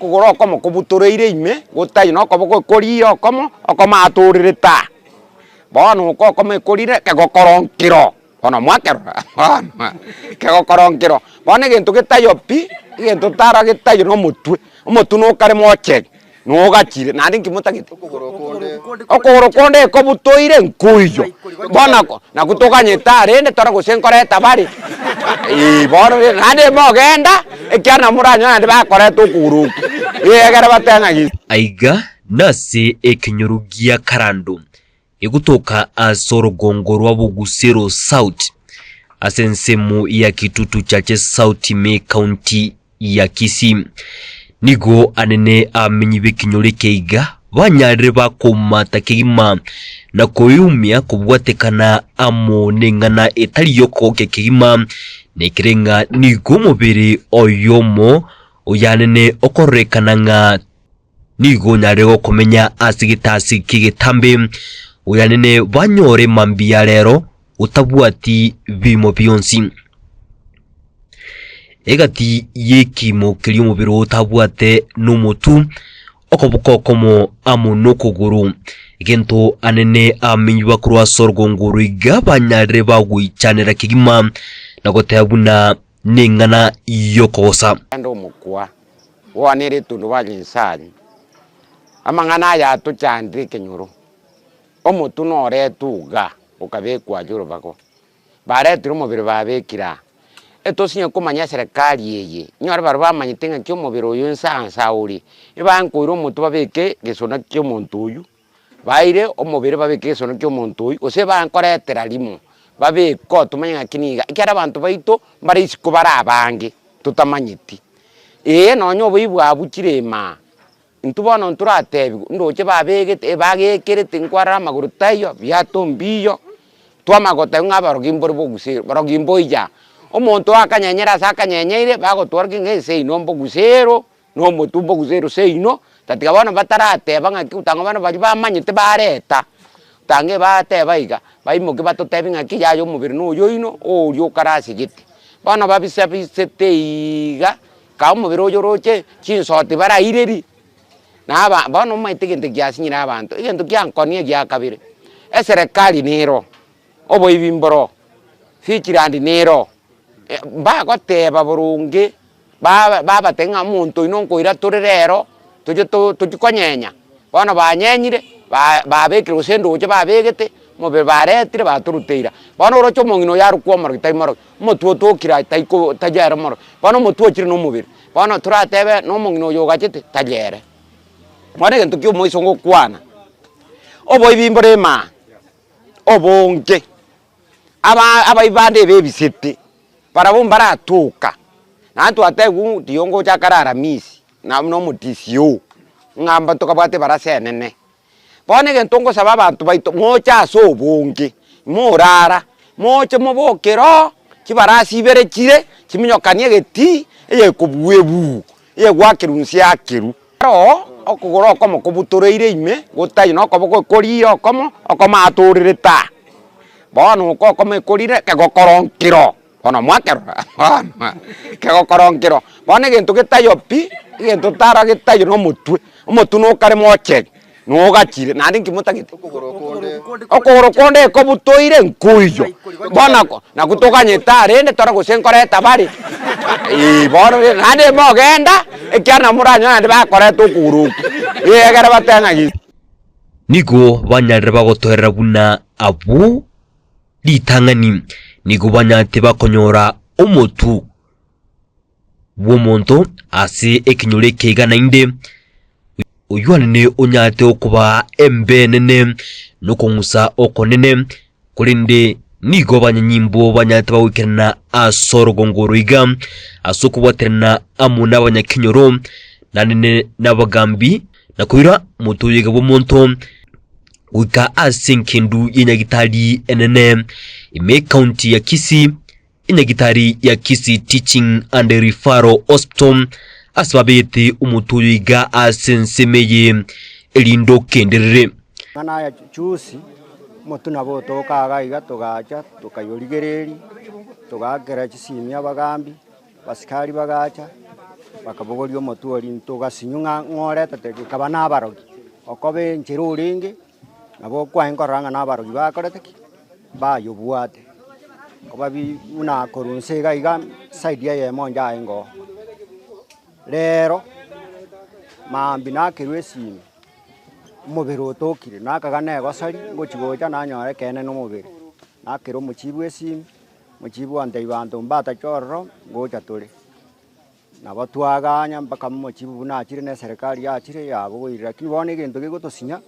Okogoro okomo kobutoreire ime, gotaiyo na okoboko korire okomo, okomo atorerete aa. Bono oko okomo ekorire kegokoro nkero, bono mwakerora bono kegokoro nkero. Bono egento getaiyo pi, egento tara getaiyo na omotwe, omotwe nokare mochegi. Nogachire, naende inki motagete? Okogoro konde ekobutoire nkoiyo. Bono nako nakwo toganyete aa rende tore gose nkoreta bare, eh bono rende naende mogenda, ekiagera nabo moranyore naende bakoreta okogoro okwo, eh egere batebe ng'a gese. Aiga nase ekenyoru gia Karando, egotoka ase orogongo rwa Bogusero South, ase ensemo ya Kitutu Chache South ime County ya Kisii. Nigo anene abamenyi b'ekenyoro eke iga banyarire bakomata kegima na koeumia kobwatekana amo neng'ana etari y'okogokia kegima, nekere ng'a nigo omobere oyomo oyanene okororekana ng'a Nigo onyare gokomenya ase egetasi ki'egetambe, oyanene banyore mambia ya rero otabwati biimo bionsi. Egati y'ekiimo keria omobere oo otabwate nomotu, okoboko okomo amo nokogoro. Egento anene abamenyi bakorwa ase orogongo oro iga banyarire bagoichanera kegima na goteba buna neng'ana y'okogosa. Naende omokwa one ere etundubari Nyasae, amang'ana aya atochandire ekenyoro, omotwe noretwe iga okabekwa aria orobago, baretire omobere babekire aa, etosinye komanya eserekari eye, inyore baria bamanyete ng'aki omobere oyo nsa nsa ore, ebankoire omotwe babeke gesona kia omonto oywo. Baire omobere babeke egesono ki'omonto oyio, gose bankoretera rimo, babeke oo tomanye ng'aki niga, ekiagera abanto baito mbare isiko bare abange totamanyeti. Ee nonye oboibi bwabuchire imaa, intwe bono ntoratebiwa, ndoche babegete bagekerete nkwarora amagoro taiyo, biato mbiyo, twamanya gotebiwa ng'a abarogi mbore bogusero, barogi mboiyo aa. Omonto akanyenyera ase akanyenyeire, bagotworokia ng'a ense eye nombogusero. Nomotumbo gose erusa eino, tatiga bono batarateba ng'aki otanga bono baria bamanyete bareta, otanga ebateba iga, baimoke batotebi ng'aki yaya omobere na oyo oino, oria okare ase gete. Bono babisa bisete iiga, kaa omobere oyo oroche, chinsoti baraireri, na aba bono omanyete egento giasinyire abanto, egento giankonia egia kabere, eserekari nero, oboibi mboro, fichirandi nero, mbagoteba boronge. Babatebia ng'a omonto oino nkoira tore rero, toche tochie konyenya, bono banyenyire, babekire gose endoche babegete, omobere baretire batorute ira. Bono oroche omong'ina oyo arokwa omorogi tari morogi, omotwe otokire aye taiko tari ere morogi, bono omotwe ochire na omobere, bono toratebe na omong'ina oyo ogachete tari ere. Bono egento kia omoiso ngokwana, oboibi mbore imaa, obonge, aba abaibi bande ebebisete. Barabwo mbaratoka, naende twatebigwa ng'a tiyo ngocha kare Aramisi, na buna omotisi oo, ng'a mba tokabwate ebarasa enene. Bono egento ngosaba abanto baito, moche ase obonge, morara, moche moboke ero, chibarasi ibere chire, chiminyokanie egetii, eyekobua ebuu, eyegoakerwa inse yakerwa. Aro okogoro okomo kobutoreire ime, gotaiyo na okoboko korire okomo, okomo atorerete aa. Bono oko okomo ekorire kegokoro nkero, bono mwakerora bono kegokoro nkero. Bono egento getaiyo pi, egento tara getaiyo na omotwe, omotwe nokare mochegi, nogachire naende inki motagete? Okogoro konde ekobutoire nkoiyo, bono nako nakwo toganyete aa rende tore gose nkoreta bare, eh bono rende naende mogenda, ekiagera nabo moranyore naende bakoreta okogoro okwo, eh egere batebe ng'a gese. Nigo banyarire bagotoerera buna abwo ritang'ani, nigo banyarete bakonyora omotu bw'omonto ase ekenyoro eke iga naende, oyio nere onyarete okobaa embe enene na okong'usa okonene, korende nigo abanyanyimbo banyarete bagoikerana ase orogongo oro iga, ase okobwaterana amo nabanyakenyoro, naende nabagambi, na koira omotoyega bw'omonto goika ase engendu y'enyagitari enene ime ekaunti ya Kisii, enyagitari ya Kisii Teaching and Referral Hospital, ase babegete omotwe oyo iga ase ensemo eye erinde okenderere. Amang'ana aya juzi, omotwe nabo otoka iga iga togacha tokayorigereria, togaakera chisimi abagambi, abasikari bagacha. Bakabogoria omotwe oria intwe togasinywa ng'a ng'o oretete gekaba na abarogi, okoba enchera orenge, nabo okwaye nkorora ng'a na abarogi bakorete ki? Bayobwate. Koba bi buna korwa inse iga iga side eyemo inche arenge oo. Rero, mambia nakerwa esimi, omobere otokire, nakagana egosari, ngochi gocha nanyora ekeene na omobere, nakera omochibu esimi, omochibu ontebia banto mbatache ororo, ngocha tore. Nabo twaganya mpaka omochibu buna achire na eserekari yachire yabogoire, lakini bono egento gegotosinya,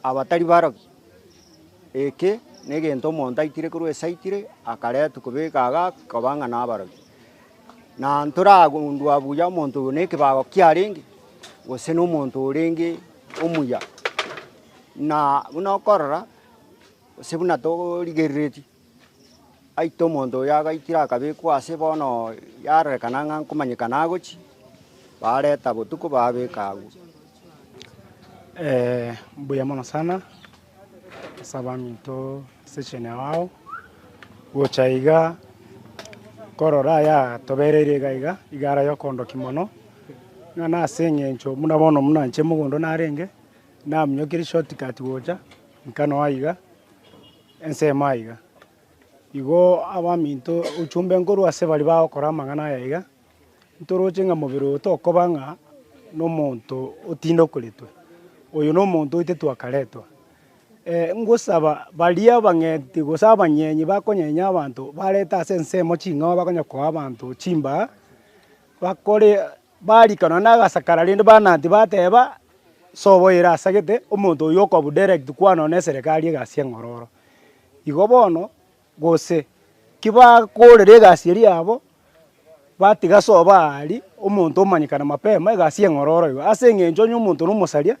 aba tari barogi, eke na egento omonto aitire korwa ase aitire, akaretwa kobeka igaa koba ng'a nabarogi. Na ntoragundua buya omonto oyo na ekebago kiarenge, gose na omonto orenge omuya, na buna okorora, gose buna torigereretie. Aite omonto oyo agaitire akabekwa ase bono yarorekana ng'a nkomanyekana agochia, bareta botuko babeka agwo. Mbuya mono sana ase abaminto ase echeni ao gocha iga korora aya tobereire iga iga, iga ara yokondokia mono, ng'a nase eng'encho buna bono buna inche mogondo narenge, naminyokirie shortcut gocha, nka noa iga. ensemo aiga. Igo abaminto ochumbe nkorwa ase baria bagokora amang'ana aya iga, ntoroche ng'a mobere oyo tokoba ng'a nomonto otindokoretwe, oyo nomonto oitetwe akaretwa. Ngosaba baria abang'eti gose abanyenyi bakonyenya abanto barete ase ensemo ching'ao bakonya koa abanto chimbaa, bakore Barika nonya na agasakara rende bananti bateba, sobo ere asagete omonto oyio okobu direct kwana nonya na eserekari egasi eng'ororo. Igo bono, gose ki bakorera egasi eria yabo, batiga sobo aria, omonto omanyekana mapema egasi eng'ororo igo. Ase eng'encho onye omonto na omosaria,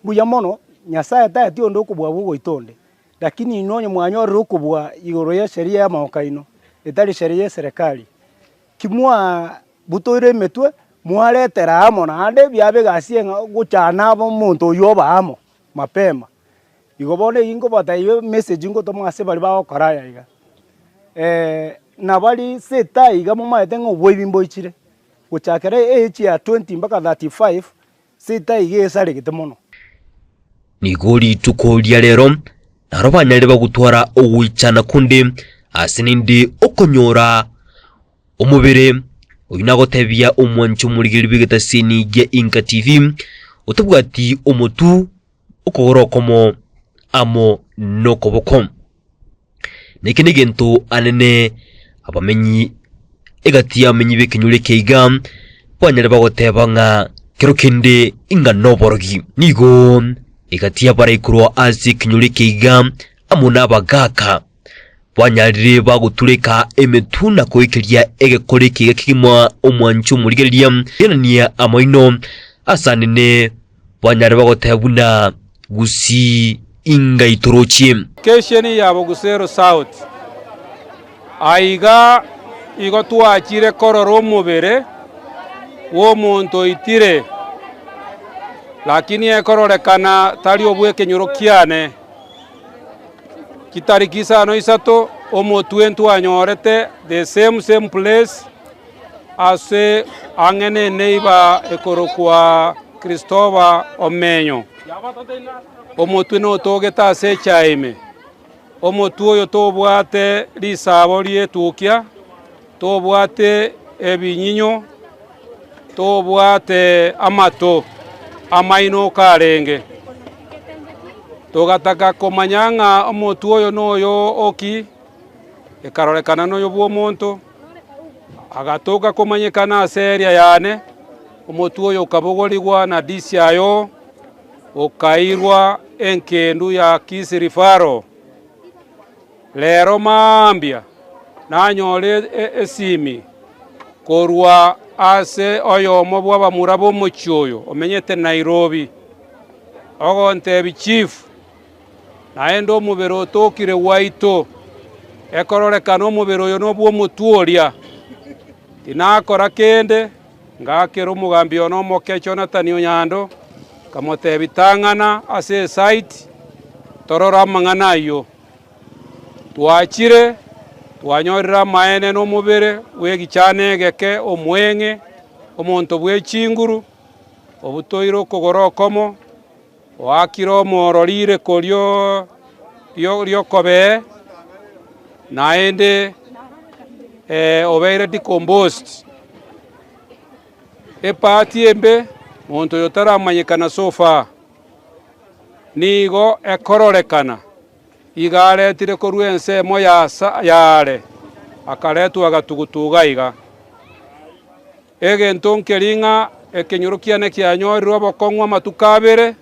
mbuya mono, Nyasaye taeti onde okobua bwa ogoita onde, lakini inwe onye mwanyorire okobua igoro ya esheria ya amagoka aino, etari esheria ya eserekari, ki mwaa. Butoire emetwe, mwaretera amo naende biaba egasi eng'ao gochana aba omonto oyio oba amo mapema. Igo bono eyio nkobatebia emessage ngotoma ase baria bagokora aya iga, nabari seta iga momaete ng'a oboibi mboichire, gochakera age ya twenty mpaka 35, seta iga esaregete mono. Nigo rituko ria rero naro banyarire bagotwara ogoichana konde ase nende okonyora Omobere oyio nagotebia omwanchi omorigereria bw'egetasini gia Inka TV, otabwati omotu, okogoro okomo amo nokoboko. Na eke negento anene abamenyi egati y'abamenyi b'ekenyoro eke iga banyare bagoteba ng'a kero kende ing'a noborogi. Nigo egati y'abarai korwa ase ekenyoro eke iga amo nabagaaka. Banyarire bagotureka emetwe na koikeria egekora ekiya kegima omwancho omorigereria rianania amaino asanene banyare bagoteba buna gusii ingaitorochie. Location ya Bogusero South. Aiga igo twachire korora omobere bw'omonto oitire, lakini ekororekana tari obw'ekenyoro kiane. Chitariki isano isato omotwe ntwanyorete the same same place ase ang'e ne eneighbour ekorokwa Christopher Omenyo. Omotwe notogete ase echae ime, omotwe oyo tobwate risabo rietukia, tobwate ebinyinyo, tobwate amato amaino karenge. Togataka komanya ng'a omotwe oyo noyo oki, ekarorekana noyo bw'omonto, agatoka komanyekana ase area yane, omotwe oyo okabogorigwa na DCIO, okairwa enkendu ya Kisii Referral. Rero mambia nanyore esimi korwa ase oyomo bw'abamura b'omochie oyo omenyete Nairobi, ogontebia, Chief, naende omobere otokire gwaito, ekororekana omobere oyo nobw'omotwe oria. Tinakora kende, ngakera omogambi one omoke Jonathan Onyando, nkamotebia, Tang'ana ase esite, torore amang'ana ayio. Twachire, twanyorire amaene na omobere bw'egichana egeke omweng'e. Omonto bwe chinguru, obutoire okogoro okomo, oakire omoro rireko rio ri'okobee, naende obeire decomposed. Epati embe, monto oyo taramanyekana so far, nigo ekororekana iga aretire korwa ensemo ya y'aare, akaretwa agatugutu iga iga. Egento nkeri ng'a ekenyoro kiane kianyorirwe obokong'u amatuko abere,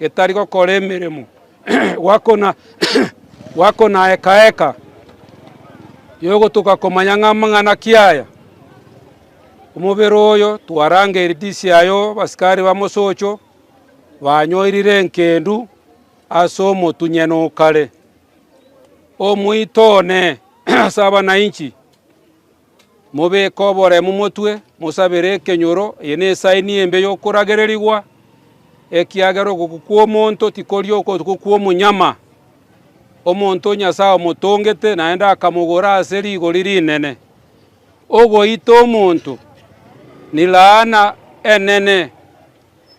getari gokora emeremo, gwakona gwakona eka eka, yogotoka komanya ng'a amang'ana ki aya. Omobere oyo twarangeiri DCI abasikari ba mosocho, banyoirire enkendu ase omotunyene o kare. Omoito one ase abanainchi, mobeke oboremu motwe, mosabere ekenyoro, eye nesaini embe y'okoragererigwa, ekiagera ogokwa kw'omonto tikori ogokwa kw'omonyama. Omonto Nyasae omotongete naende akamogora ase rigori rinene. Ogoita omonto ni laana enene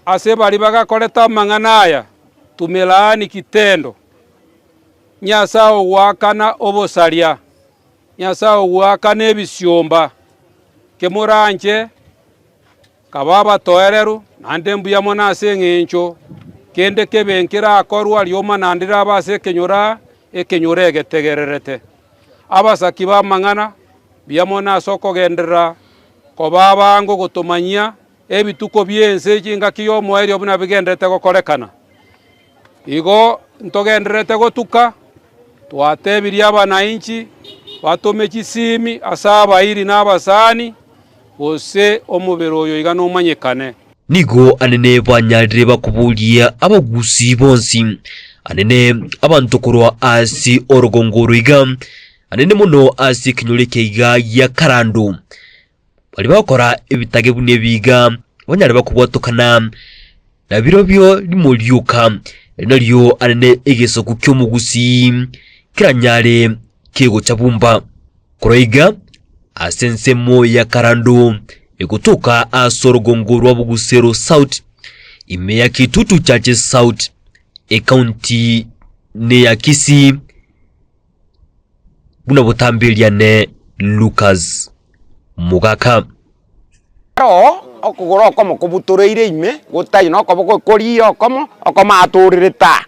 ase baria bagakorete amang'ana aya, tumelaani kitendo. Nyasae ogoakana obosaria, Nyasae ogoakana ebisiomba, kemoranche Kaba abatoereru, naende mbuya mono ase engencho kende kebe nkerakorwa rioma naende rirabe ase ekenyoro ekenyoro egetegererete. Abasaki b'amang'ana, mbuya mono ase okogenderera koba abango gotomanyia ebituko bi'ense chingaki y'omoerio buna bigendererete gokorekana. Igo ntogendererete gotuka, twatebirie abanainchi batome chisimi ase abairi na abasani, gose omobere oyo iga nomanyekane. Nigo anene banyarire bakoboria abagusii bonsi, anene abanto korwa ase orogongo oro iga, anene mono ase ekenyoro eke iga gia Karando, baria bagokora ebitage buna ebi iga, banyare bakobwatokana na birobio rimo rioka, eri nario anene egesaku ki'omogusii keranyare kegocha bumba. Korwa iga ase ensemo ya Karando egotoka ase orogongo rwa Bogusero South, ime ya Kitutu Chache South, ekaunti neya Kisii, buna botambe riane Lucas Mogaka. Aro okogoro okomo kobutoreire ime, gotaiyo na okoboko ekorire okomo, okomo atorire taa.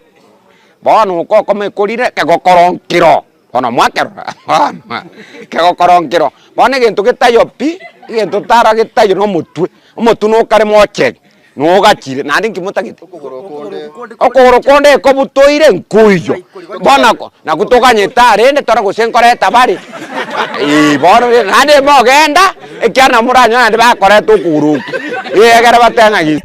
Bono oko okomo ekorire kegokoro nkero, bono mwakerora bono kegokoro nkero. Bono egento getaiyo pi, egento tara getaiyo na omotwe, omotwe nokare mochegi. Nogachire, naende inki motagete? Okogoro konde ekobutoire nkoiyo. Bono ako nakwo toganyete arende tore gose nkoreta bare, eh bono rende naende mogenda, ekiagera nabo moranyore naende bakoreta okogoro okwo, eh egere batebe ng'a gese.